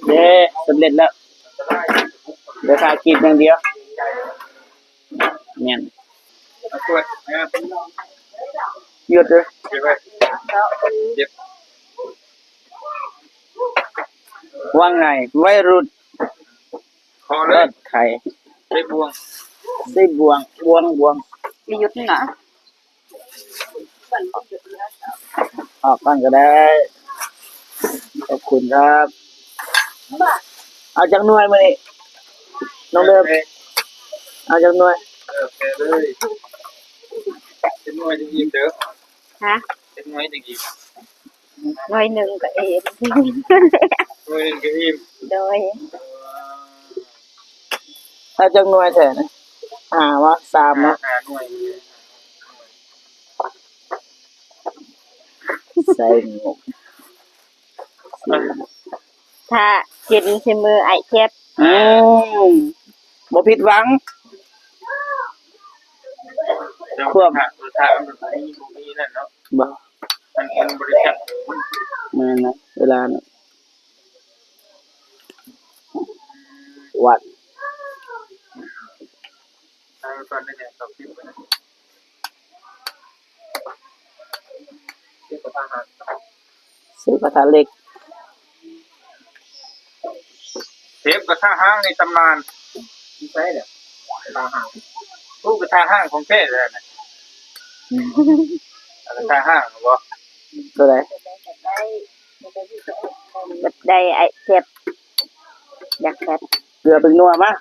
ເດ້ ສຳເລັດແລ້ວ ເຫຼືອຖ້າກິນຢ່າງດຽວ. ແມ່ນ ເອົາຖ້ວຍ ເອົາ ຢຸດເດີ ເກັບໄວ້ ເກັບ ວ່າໄງໄວລຸ້ນ ຂໍເລີຍ ເອີ ໄຂ່ ໃສ່ບ່ວງ ໃສ່ບ່ວງ ບ່ວງ ບ່ວງ ບໍ່ຢຸດນະ. ອອກກ່ອນກໍໄດ້. ຂອບຄຸນຄັບ. ເອົາຈັກໜ່ວຍມື້ນີ້ ນ້ອງເດີມ? ເອົາຈັກໜ່ວຍ? ເອີ ເອົາເລີຍ ຈັກໜ່ວຍຈັ່ງອີ່ມເດີ? ຮະ? ຈັກໜ່ວຍຈັ່ງອີ່ມ? ໜ່ວຍໜຶ່ງກໍອີ່ມ ໜ່ວຍໜຶ່ງກໍອີ່ມ. ໂດຍ. ເອົາຈັກໜ່ວຍແທ້ນະ? ຫ້າວະ? ສາມວະ? ຫ້າໜ່ວຍ. ໃສ່ໝົກ ຖ້າກິນຊິມືອ້າຍແຈັບ. ອືມ ບໍ່ຜິດຫວັງ. ຄວາມ ຖ້າ ຖ້າມັນບໍ່ມີ ບໍ່ມີນັ້ນເນາະ. ບໍ່ ມັນ ມັນບໍ່ໄດ້ຈັບ. ແມ່ນນະ ເວລານະ ວັດ ໃສ່ກ່ອນໄດ້ແລ້ວ ເຂົ້າຄລິບໄວ້ນະ. ເຊຟກະທະເຫຼັກ ເຊຟກະທະຮ້າງໃນຕຳນານ. ຢູ່ໃສແຫຼະ ກະທະຮ້າງ? ໂອ້ ກະທະຮ້າງຂອງແທ້ແຫຼະນະ. ກະທະຮ້າງບໍ? ໂຕໃດ? ແບບໃດອ້າຍແຈັບ ຢາກແຊບ. ເກືອ ແປ້ງນົວມາ.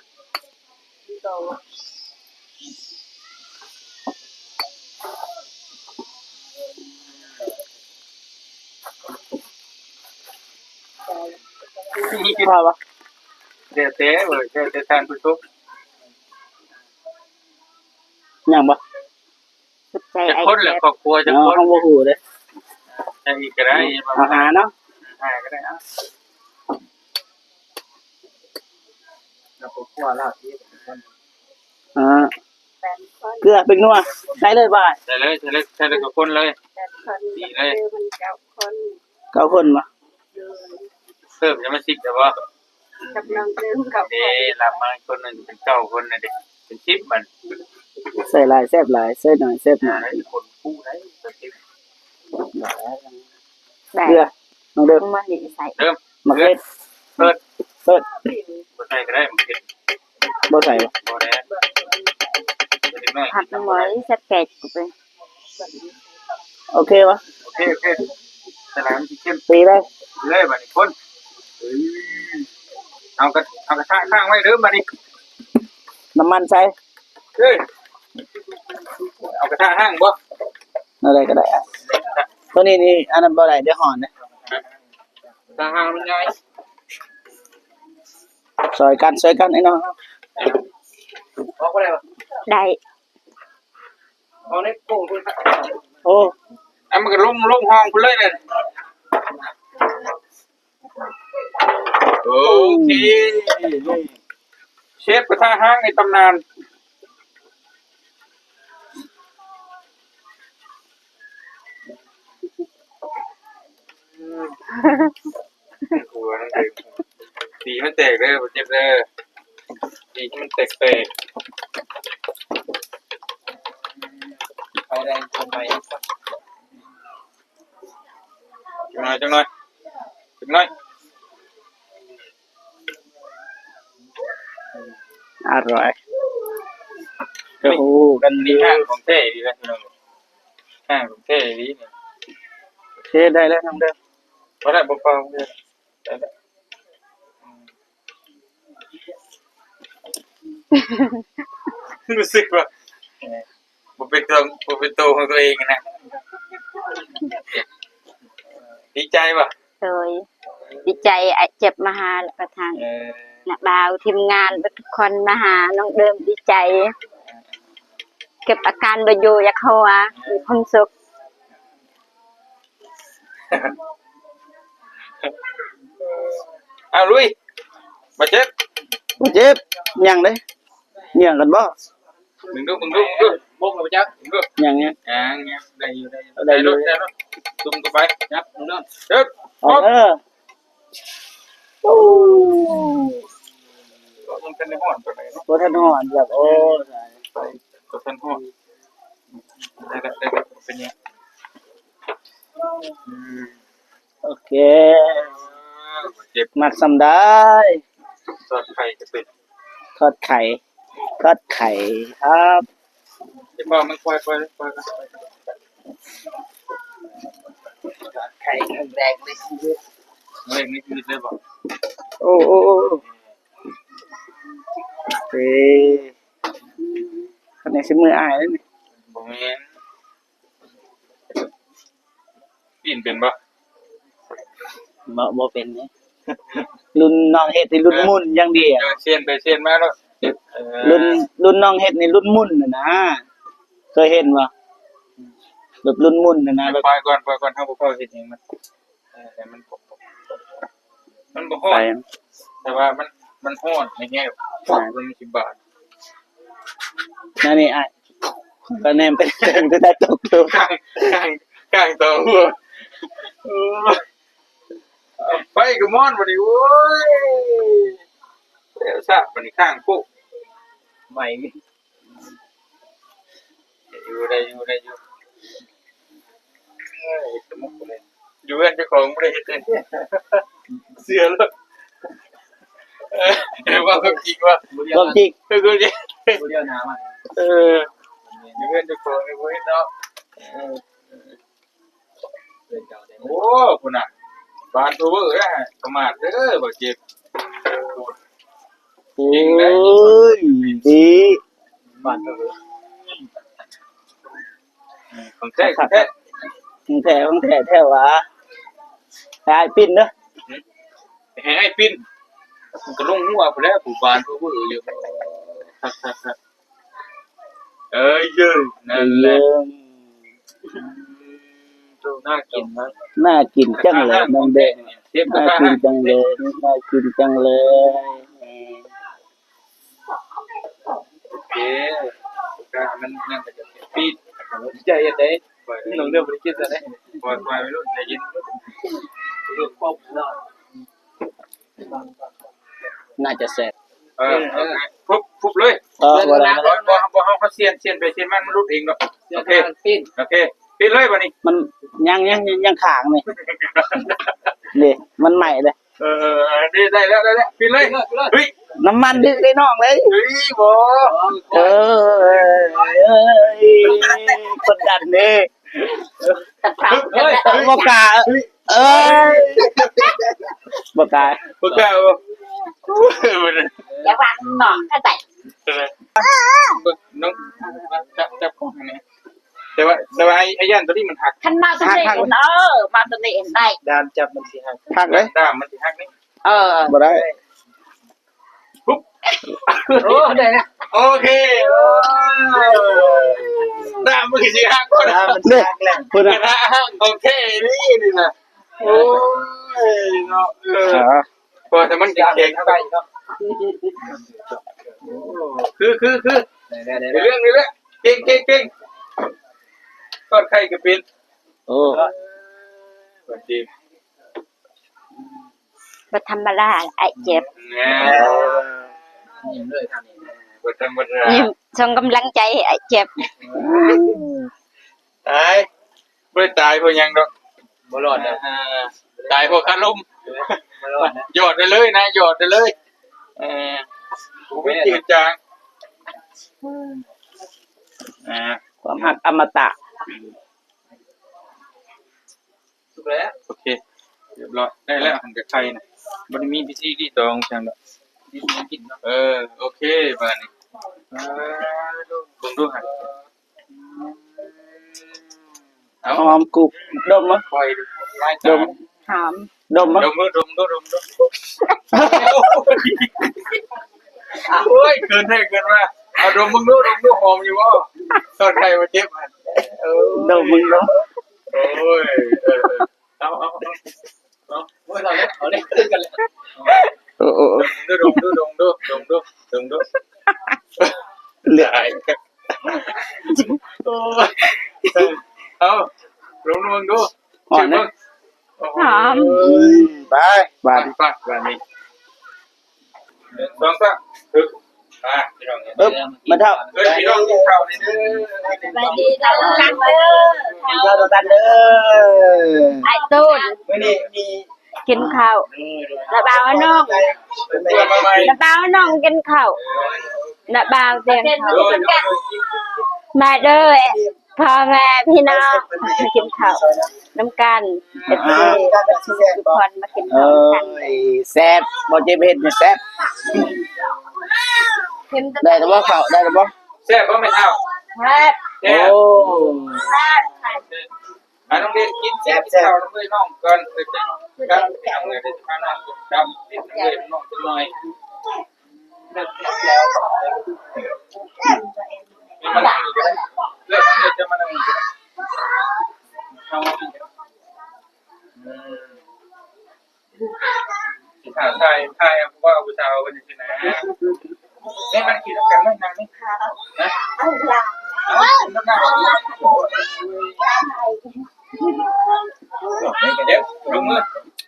ພໍບໍ່? ແລ້ວແຕ່ເວີ້ຍ ແລ້ວແຕ່ທ່ານຜູ້ຊົມ. ຍັງບໍ່? ຂອບໃຈອ້າຍແຈັບ. ຈັກຄົນແຫຼະ ຄອບຄົວຈັກຄົນ? ເຮົາບໍ່ຮູ້ເດ້. ໃສ່ອີກກໍໄດ້ ເອົາຫ້າເນາະ ຫ້າກໍໄດ້. ເອົາ ແລ້ວຄອບຄົວລາວອີກຈັກຄົນ? ອ່າ ເກືອ ແປ້ງນົວ ໃສ່ເລີຍບໍ່? ໃສ່ເລີຍ ໃສ່ເລີຍ ໃສ່ເລີຍ ເກົ້າຄົນເລີຍ. ແປດຄົນ ດີເລີຍ ເກົ້າຄົນ. ເກົ້າຄົນບໍ່? ເພີ່ມຈະມາສິບແລ້ວບໍ່? ກັບນ້ອງເຕີມເກົ້າຄົນ ເດ້ ຮັບມາຄົນໜຶ່ງເປັນເກົ້າຄົນນະເດ້ ເປັນສິບບັດ. ໃສ່ຫຼາຍແຊບຫຼາຍ ໃສ່ໜ້ອຍແຊບໜ້ອຍ. ຄົນຜູ້ໃດ ໄດ້ ເກືອ ນ້ອງເດີມ ມານີ້ໃສ່ ເດີມ ໝາກເຜັດ ເຜັດ ເຜັດ ບໍ່ໃສ່ກໍໄດ້ ໝາກເຜັດ ບໍ່ໃສ່ບໍ່? ບໍ່ແລ້ວ ເດັກນ້ອຍ ຜັດໜ້ອຍ ແຊບແປກ ໂອເຄບໍ່? ໂອເຄ ໂອເຄ ສະຫຼາຍມັນຊິເຂັ້ມ ຕີເລີຍ ເລີຍບັດນີ້ຄົນ. ເອີ ເອົາກະ ເອົາກະທະຄ້າງໄວ້ເດີບັດນີ້ ນ້ຳມັນໃສ່. ເອີ ເອົາກະທະຫ້າງບໍ່? ແນວໃດກໍໄດ້ ໂຕນີ້ນີ້ ອັນນັ້ນບໍ່ໄດ້ ດຽວຮ້ອນເດ້. ກະທະຫ້າງມັນໃຫຍ່ ຊ່ອຍກັນ ຊ່ອຍກັນໄອ້ນ້ອງ. ອອກບໍ່ໄດ້ບໍ່? ໄດ້. ເອົາໃນໂປ່ງພຸ້ນ ໂອ້ ອັນມັນກໍລົງ ລົງຫ້ອງພຸ້ນເລີຍແຫຼະ. ໂອເຄ ເຊຟກະທະຮ້າງໃນຕຳນານ. ຫົວມັນເຕັມ ຕີມັນແຕກເດີ ບໍ່ເຈັບເດີ ຕີໃຫ້ມັນແຕກໆ. ໄປໄດ້ ຈັກໜ້ອຍ ຈັກໜ້ອຍ ຈັກໜ້ອຍ. ອະຮ່ອຍ ກໍຮູ້ກັນຢູ່ ຮ້ານຂອງແທ້ອີ່ຫຼີນະພີ່ນ້ອງ ຮ້ານຂອງແທ້ອີ່ຫຼີນະ. ໂອເຄ ໄດ້ແລ້ວນ້ອງເດີ ພໍແລ້ວ ບໍ່ເປົ່າ ໄດ້ແລ້ວ. ຮູ້ສຶກວ່າບໍ່ເປັນຕົວ ບໍ່ເປັນໂຕຂອງຕົວເອງນະ. ດີໃຈບໍ່? ໂດຍ ດີໃຈອ້າຍເຈັບມາຫາ ແລ້ວກໍທາງ ເອີ ນ້າບ່າວ ທີມງານເບິດທຸກຄົນມາຫານ້ອງເດີມ ດີໃຈ ເກັບອາການບໍ່ຢູ່ ຢາກຫົວ ມີຄວາມສຸກ. ເອົາ ລຸຍ ບໍ່ເຈັບ ບໍ່ເຈັບ ຍັງເດ້ ຍ່ຽງກັນບໍ່? ເບິ່ງດູ ເບິ່ງດູ ເບິ່ງດູ ບົກແລ້ວບໍ່ຈັກ ເບິ່ງດູ ຍັງ ຍັງ ຍັງ ຍັງ ໄດ້ຢູ່ ໄດ້ຢູ່ ໄດ້ຢູ່ ໄດ້ຢູ່ ໄດ້ຢູ່ ຕຸ້ມເຂົ້າໄປ ຍັບ ເບິ່ງດູ ເອີ ເອົາເດີ ໂອ້ ຍັງບໍ່ທັນໄດ້ຮ້ອນປານໃດເນາະ ບໍ່ທັນຮ້ອນ ແບບ ໂອ້ ຕາຍ ບໍ່ທັນຮ້ອນ ໄດ້ລະ ໄດ້ລະ ເປັນຫຍັງ ອືມ ໂອເຄ ເອີ ເຈັບ ມັກສ່ຳໃດ ທອດໄຂ່ກໍເປັນ ທອດໄຂ່ ທອດໄຂ່ຄັບ ເຈົ້າຂອງມັນປ່ອຍ ປ່ອຍ ປ່ອຍ ປ່ອຍ ທອດໄຂ່ຄັ້ງແລກໃນຊີວິດ ຄັ້ງແລກໃນຊີວິດເລີຍບໍ່? ໂອ້ ໂອ້ ໂອ້ ເອີ ຄັນນີ້ຊິມືອ້າຍເດ້ນີ້ ບໍ່ແມ່ນ ປີ້ນເປັນບໍ່? ບໍ່ ບໍ່ເປັນເດ້ ລຸ້ນນ້ອງເຮັດນີ້ລຸ້ນໝຸ່ນຢ່າງດຽວ ເອີ ເຊັນໄປເຊັນມາໂລດ ເອີ ລຸ້ນ ລຸ້ນນ້ອງເຮັດນີ້ລຸ້ນໝຸ່ນຫັ້ນນະ ເຄີຍເຫັນບໍ່? ແບບລຸ້ນໝຸ່ນຫັ້ນນະ ແບບ ປ່ອຍກ່ອນ ປ່ອຍກ່ອນ ເຮົາບໍ່ພໍເຮັດຫຍັງມັນ ເອີ ແຕ່ມັນ ມັນບໍ່ຮ້ອນ ແຕ່ວ່າມັນ ມັນຮ້ອນໃນແງ່ ແມ່ນ ມັນຊິບາດ ແນວນີ້ອ້າຍ ຂ້ອຍກໍແນມໄປເທິງ ແຕ່ຕົກລົງ ຂ້າງ ຂ້າງຕໍ່ຫົວ ໂອ້ຍ ໄຟກໍມອດບັດນີ້ ໂອ້ຍ ແລ້ວຊະບັດນີ້ ຂ້າງໂຄກ ໄໝ້ ໄດ້ຢູ່ ໄດ້ຢູ່ ໄດ້ຢູ່ ເອີ ເຮັດສະໝຸກເລີຍ ຢູ່ເຮືອນເຈົ້າຂອງບໍ່ໄດ້ເຮັດເລີຍ ເຊື່ອໂລດ ເອີ ເວົ້າຄວາມຈິງວ່າ ຄວາມຈິງ ເອີ ຄວາມຈິງ ບໍ່ໄດ້ເອົາໜ້າມາ ເອີ ຢູ່ເຮືອນເຈົ້າຂອງນີ້ບໍ່ເຮັດເນາະ ເອີ ໂອ້ ພຸ້ນນະ ບານໂທເວີນະ ປະໝາດເດີ ບໍ່ເຈັບ ໂອ້ຍ ດີ ບານໂທເວີ ຂອງແທ້ ຂອງແທ້ ຂອງແທ້ ຂອງແທ້ ແທ້ຫວາ ໃຫ້ອ້າຍປິ່ນເດີ ຫື? ໃຫ້ອ້າຍປິ່ນ ມັນກໍລົງຫົວພຸ້ນແຫຼະ ຜູ້ບານຜູ້ເວີຢູ່. ຄັກໆໆ ເອີຍ ນັ້ນແຫຼະ. ໂອ້ ໜ້າກິນນະ ໜ້າກິນຈັງເລີຍນ້ອງແດງ ໜ້າກິນຈັງເລີຍ ໜ້າກິນຈັງເລີຍ. ໂອເຄ ກະມັນນັ້ນກະຈະປິດ ໃຈເຮັດໄດ້ ນ້ອງເດີບໍ່ໄດ້ກິນຊະເດ້ ປ່ອຍໆໄວ້ໂລດ ໃຈເຢັນ ໜ້າຈະແຊບ. ເອີ ເອີ ປຸບ ປຸບເລີຍ ເອີ ບໍ່ໄດ້ ບໍ່ ບໍ່ ບໍ່ ເຮົາ ເຮົາສຽນ ສຽນໄປສຽນມາ ມັນຫຼຸດເອງດອກ. ໂອເຄ ປິດ ໂອເຄ ປິດເລີຍບາດນີ້ ມັນຍັງ ຍັງ ຍັງຄ້າງນີ້ ນີ້ ມັນໄໝ້ເດ້. ເອີ ເອີ ເອີ ນີ້ໄດ້ແລ້ວ ໄດ້ແລ້ວ ປິດເລີຍ. ເຮີ້ຍ ນ້ຳມັນດຶກໄດ້ນ້ອງເອີຍ. ເຮີ້ຍ ບໍ່ ເອີ ເອີ ເອີ ກົດດັນເດ້ ບໍ່ກ້າ ເອີຍ ບໍ່ກ້າ ບໍ່ກ້າບໍ່ ຢ່າວ່ານ້ອງກໍໄດ້ ເອີ ນ້ອງ ຈັບ ຈັບກ້ອງນີ້ ແຕ່ວ່າ ແຕ່ວ່າໄອ້ ໄອ້ຢ້ານຕົວນີ້ມັນຫັກ ຄັນມາຕົວນີ້ ເອີ ມາຕົວນີ້ໄດ້ ດ້າມຈັບມັນຊິຫັກ ຫັກເດ້ ດ້າມມັນຊິຫັກນີ້ ເອີ ບໍ່ໄດ້ ປຸບ ໂອ້ ໄດ້ແລ້ວ ໂອເຄ ໂອ້ ດ້າມມັນຊິຫັກ ດ້າມມັນຊິຫັກແລ້ວ ພຸ້ນນະ ຫັກຂອງແທ້ນີ້ ນີ້ນະ ໂອ້ຍ ເນາະ ເອີ ເພາະວ່າຖ້າມັນແຂງໆ ເນາະ ຄື ຄື ຄື ໄດ້ ໄດ້ ໄດ້ ເລື່ອງນີ້ແຫຼະ ເກັ່ງ ເກັ່ງ ເກັ່ງ ທອດໄຂ່ກໍເປັນ ໂອ້ ບໍ່ທຳມະດາ ອ້າຍເຈັບ ແນ່ ບໍ່ທຳມະດາ ສົ່ງກຳລັງໃຈໃຫ້ອ້າຍເຈັບ ຕາຍ ບໍ່ໄດ້ຕາຍເພາະຫຍັງດອກ ບໍ່ລອດດອກ ອ່າ ຕາຍເພາະຄາລົມ ບໍ່ລອດ ຢອດໄດ້ເລີຍນະ ຢອດໄດ້ເລີຍ ເອີ ບໍ່ມີຈືດຈາງ ອ່າ ຄວາມຮັກອະມະຕະ ສຸກແລ້ວ ໂອເຄ ຮຽບຮ້ອຍ ໄດ້ແລ້ວ ຫັ້ນກະໄຂ່ນະ ບໍ່ໄດ້ມີພິທີລີດຕອງຫຍັງດອກ ກິນເນາະ ເອີ ໂອເຄ ບາດນີ້ ເບິ່ງດູຫັ້ນ ເອົາ ຫອມກຸບ ດົມມະ ຄ່ອຍດູ ດົມ ຫອມ ດົມມະ ດົມດູ ດົມດູ ດົມດູ ໂອ້ຍ ເກີນແທ້ເກີນວ່າ ເອົາດົມເບິ່ງດູ ດົມດູ ຫອມຢູ່ບໍ່ ທອດໄຂ່ບໍ່ເຈັບ ເອີ ດົມເບິ່ງດູ ໂອ້ຍ ເອີ ເອີ ເອົາ ເອົາ ເອົາ ເອົາ ໂອ້ຍ ເອົາເລີຍ ເອົາເລີຍ ຄືກັນແຫຼະ ໂອ້ ໂອ້ ດົມດູ ດົມດູ ດົມດູ ດົມດູ ດົມດູ ເຫຼືອອາຍ ໂອ້ຍ ເອົາ ດົມເບິ່ງດູ ຫອມນະ ຫອມ ໄປ ບາດ ໄປ ບາດນີ້ ໜຶ່ງ ສອງ ສາມ ຮຶບ ມາພີ່ນ້ອງ ເອີ ມາເຖົ້າ ເອີ ພີ່ນ້ອງກິນເຂົ້ານີ້ເດີ ສະບາຍດີ ເຂົ້ານຳກັນເດີ ເຂົ້ານຳກັນເດີ ອ້າຍຕູນ ມື້ນີ້ມີ ກິນເຂົ້າ ນ້າບ່າວນ້ອງ ນ້າບ່າວນ້ອງກິນເຂົ້າ ນ້າບ່າວຕຽງເຂົ້າ ມາເດີ ພໍ່ແມ່ພີ່ນ້ອງ ກິນເຂົ້ານຳກັນ ເອັຟຊີ ທຸກຄົນມາກິນເຂົ້ານຳກັນ ເອີຍ ແຊບ ບໍ່ເຈັບເຮັດນີ້ແຊບ ໄດ້ແລ້ວບໍ່ເຂົ້າ ໄດ້ແລ້ວບໍ່ ແຊບບໍ່ແມ່ເຖົ້າ ແຊບ ໂອ້ ແຊບ ມາ ນ້ອງເດດ ກິນ ແຊບໆ ກິນເຂົ້ານຳເອື້ອຍນ້ອງກ່ອນ ເອີ ຈັງກັບ ເອົາເອື້ອຍໄດ້ພານ້ອງກັບ ກິນນຳເອື້ອຍນ້ອງຈັກໜ່ອຍ ມານັ່ງນີ້ກໍໄດ້ ເອື້ອຍ ເອື້ອຍຈະມານັ່ງນີ້ກໍໄດ້ ເອົາ ອືມ ຊິຖ້າຖ່າຍ ຖ່າຍເອົາຜູ້ບ່າວຜູ້ສາວເພິ່ນຈັ່ງຊີ້ນະ ເດ້ ມາກິນນຳກັນເນາະ ນັ່ງນີ້ ຮະ ເອົາ ກິນນຳກັນ ເດີ ລົງມື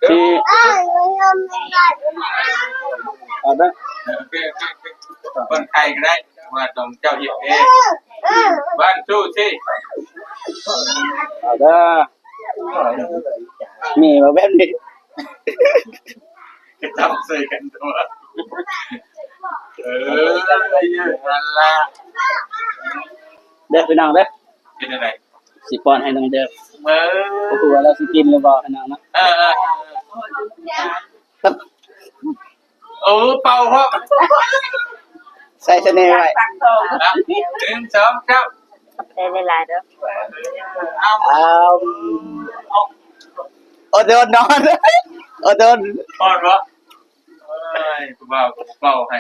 ທີ່ ເອົາເດີ ໂອເຄ ໂອເຄ ໂອເຄ ເພິ່ນຖ່າຍກໍໄດ້ ວ່າຕ້ອງເຈົ້າເຮັດເອງ ວັນ ທູ ທຣີ ເອົາເດີ ນີ້ວ່າແບບນີ້ ກະຈັບໃສ່ກັນຕົວະ ເອີ ນັ້ນລະ ເດີພີ່ນ້ອງເດີ ເປັນຈັ່ງໃດ ຊິປ້ອນໃຫ້ນ້ອງເດີ ເອີ ບໍ່ຮູ້ວ່າລາວຊິກິນຫຼືບໍ່ພີ່ນ້ອງເນາະ ເອີ ເອີ ເອີ ໂອ້ ເປົ່າພ້ອມ ໃສ່ສະເໜ່ໄວ້ ໜຶ່ງ ສອງ ສາມ ຂອບໃຈຫຼາຍໆເດີ ອ້ຳ ໂອໂດນນອນ ໂອໂດນ ຮອດບໍ່? ຜູ້ບ່າວກໍບໍ່ເປົ່າໃຫ້.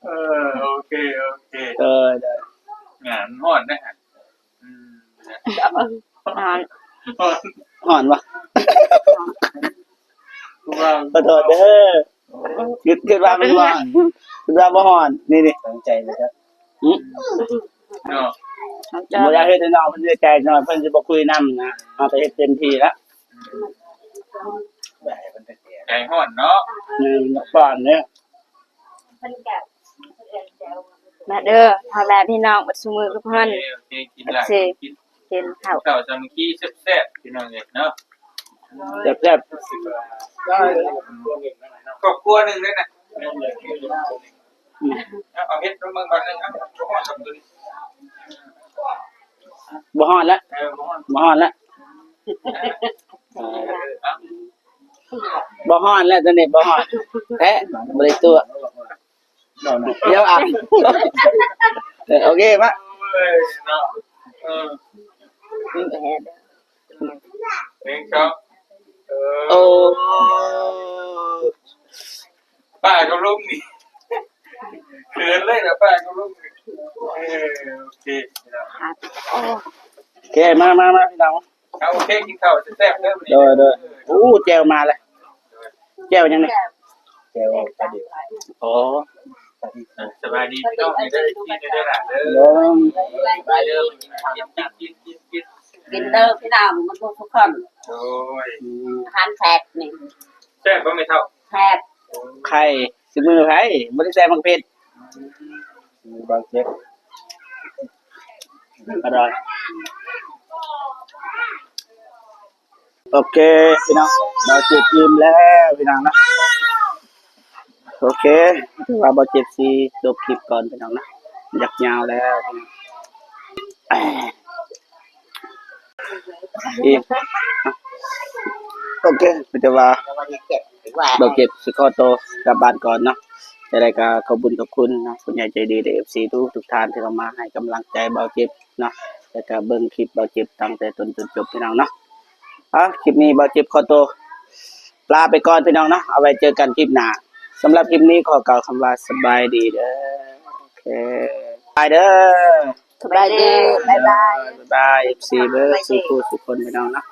ເອີ ໂອເຄ ໂອເຄ. ໂດຍ ໂດຍ. ງານຮ້ອນເດ້ຫັ້ນ. ອືມ ຮ້ອນ ຮ້ອນບໍ່? ຜູ້ບ່າວ ຂໍໂທດເດີ. ຄິດ ຄິດວ່າມັນຮ້ອນ ຄິດວ່າບໍ່ຮ້ອນ. ນີ້ໆ ຕັ້ງໃຈເລີຍເດີ. ຫຶ? ເນາະ ບໍ່ຢາກເຮັດໃຫ້ນ້ອງເພິ່ນເສຍໃຈ ນ້ອງເພິ່ນຊິບໍ່ຄຸຍນຳນະ. ເຮົາກໍເຮັດເຕັມທີ່ລະ. ໃຈຮ້ອນເນາະ. ແມ່ນ ຢາກປ້ອນເດ້. ມາເດີ ພໍ່ແມ່ພີ່ນ້ອງເບິດສູ່ໝູ່ທຸກຄົນ. ໂອເຄ ໂອເຄ ກິນຫຼາຍ ເອັຟຊີ ກິນ ກິນເຂົ້າ ກິນເຂົ້າສາມັກຄີແຊບໆ ພີ່ນ້ອງເອີຍເນາະ. ແຊບໆ ຄອບຄົວໜຶ່ງເດ້ນະ. ອືມ ເອົາເຮັດລອງເບິ່ງບາດໜຶ່ງ. ເອົາ ບໍ່ຮ້ອນແລ້ວ ບໍ່ຮ້ອນແລ້ວ. ເອີ ບໍ່ຮ້ອນ ບໍ່ຮ້ອນແລ້ວ. ເອີ ເອົາ ບໍ່ຮ້ອນແລ້ວ ຕອນນີ້ບໍ່ຮ້ອນແທ້ ບໍ່ໄດ້ຕົວະ. ດຽວ ອ່ະ ເອີ ໂອເຄ ມາ. ໂອ້ຍເນາະ ເອີ ເອີ ເອີ ໂອ້ ປ້າກັບລຸງນີ້ ເຂີນເລີຍນະ ປ້າກັບລຸງນີ້. ເອີ ໂອເຄ ໂອເຄ ມາ ມາ ມາ ພີ່ນ້ອງ. ເອົາ ໂອເຄ ກິນເຂົ້າແຊບໆເດີ. ໂດຍ ໂດຍ. ໂອ້ ແຈ່ວມາແລ້ວ. ແຈ່ວຫຍັງນີ້? ແຈ່ວປາດິບ. ອໍ ສະບາຍດີພີ່ນ້ອງເດີ ກິນເດີຫຼານເດີ. ໂດຍ ໄປເດີ ກິນ ກິນ ກິນ ກິນ ກິນ ກິນເດີພີ່ນ້ອງ ໝົດທຸກຄົນ. ໂດຍ ອືມ ອາຫານແຊບນີ້. ແຊບບໍ່ແມ່ເຖົ້າ? ແຊບ. ໄຂ່ ຊິມືໃຜ ບໍ່ໄດ້ໃສ່ໝາກເຜັດ. ອືມ ມືບ່າວເຈັບ ອະຮ່ອຍ. ໂອເຄ ພີ່ນ້ອງ ບ່າວເຈັບອີ່ມແລ້ວ ພີ່ນ້ອງເນາະ. ໂອເຄ ຖືວ່າບ່າວເຈັບຊິຈົບຄລິບກ່ອນ ພີ່ນ້ອງເນາະ ຢາກຍາວແລ້ວ ອີ່ມ. ໂອເຄ ມີແຕ່ວ່າບ່າວເຈັບຊິຂໍໂຕກັບບ້ານກ່ອນເນາະ. ຈັ່ງໃດກໍຂອບບຸນຂອບຄຸນເນາະ ຜູ້ໃຫຍ່ໃຈດີ ແລະ ເອັຟຊີທຸກໆທ່ານທີ່ເຂົ້າມາໃຫ້ກຳລັງໃຈບ່າວເຈັບເນາະ ແລ້ວກໍເບິ່ງຄລິບບ່າວເຈັບຕັ້ງແຕ່ຕົ້ນຈົນຈົບ ພີ່ນ້ອງເນາະ. ອ່າ ຄລິບນີ້ບ່າວເຈັບຂໍໂຕລາໄປກ່ອນ ພີ່ນ້ອງເນາະ ເອົາໄວ້ເຈີກັນຄລິບໜ້າ. ສຳລັບຄລິບນີ້ຂໍກ່າວຄຳວ່າສະບາຍດີເດີ. ໂອເຄ ບາຍເດີ. ສະບາຍດີ ບາຍບາຍ ບາຍບາຍ ເອັຟຊີເບິດສູ່ຜູ້ສູ່ຄົນ ພີ່ນ້ອງເນາະ.